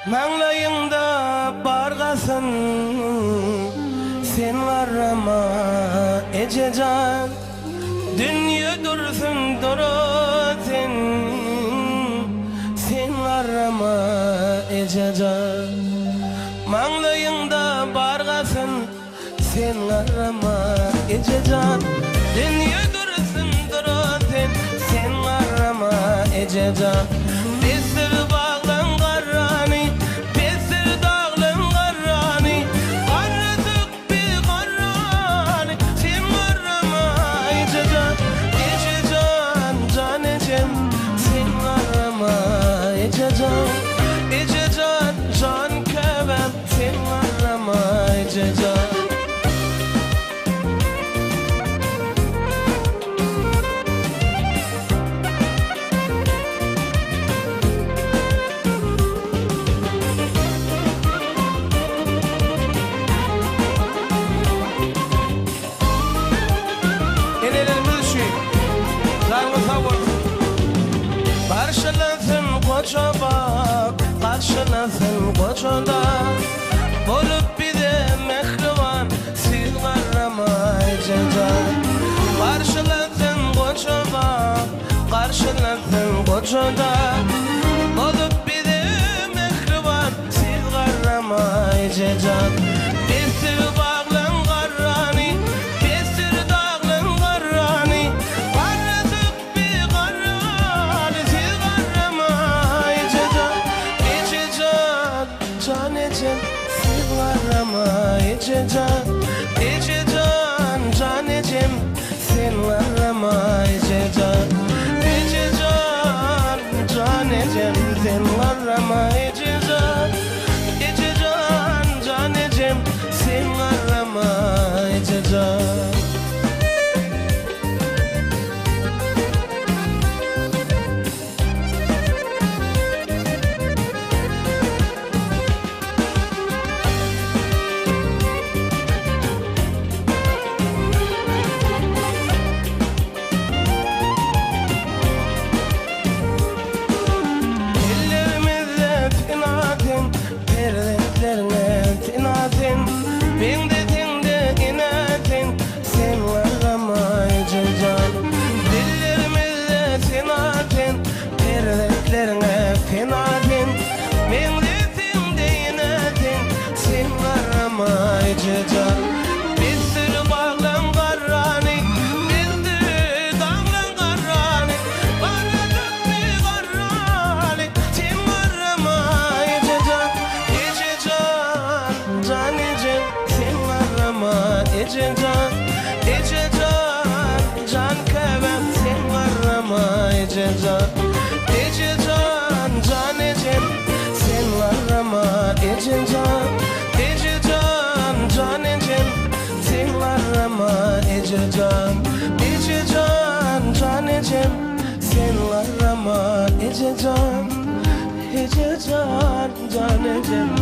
Maňlaýyňda bar gasyn, sen garrama eje jan. Dünýe dursun dura sen, sen garrama eje jan. Maňlaýyňda bar gasyn, sen garrama eje jan. Dünýe dursun dura sen, sen garrama eje jan. Besdir baglaň garrany, besdir daglaň garrany, Garradyk bi garrany, sen garrama eje jan. Eje jan, jan ejem, sen garrama eje jan. Eje jan, jan käbäm, sen garrama eje jan. Enelerimiz üçin janyňyz sag bolsun. Garşylasyn goja bag, garşylasyn goja dag. Bolup bize mähriban, siz garrama eje jan. Garşylasyn goja bag, garşylasyn goja dag. Bolup bize mähriban, siz garrama eje jan. Besdir baglaň garrany, besdir daglaň garrany. Garradyk bi garrany, siz garrama eje jan. Eje jan, jan ejem, siz garrama eje jan. Eje jan, jan ejem, sen garrama eje jan. Eje jan, jan ejem, sen garrama eje jan. Eje jan, jan ejem, sen garrama eje jan. Ellerimizde penaten, perzentleriňe penaten, Meňzeseň-de enä sen, sen garrama eje jan. Dillerimizde senaten, perzentleriňe penaten, Meňzeseň-de enä sen, sen garrama eje jan. Besdir baglaň garrany, besdir daglaň garrany, Garradyk bi garrany, sen garrama eje jan. Eje jan, jan ejem, sen garrama eje jan. Eje jan, jan käbäm, sen garrama eje jan. Eje jan, jan ejem, sen garrama eje jan. Eje jan, jan ejem, sen garrama eje jan. Eje jan, jan ejem, sen garrama eje jan. Eje jan, jan ejem.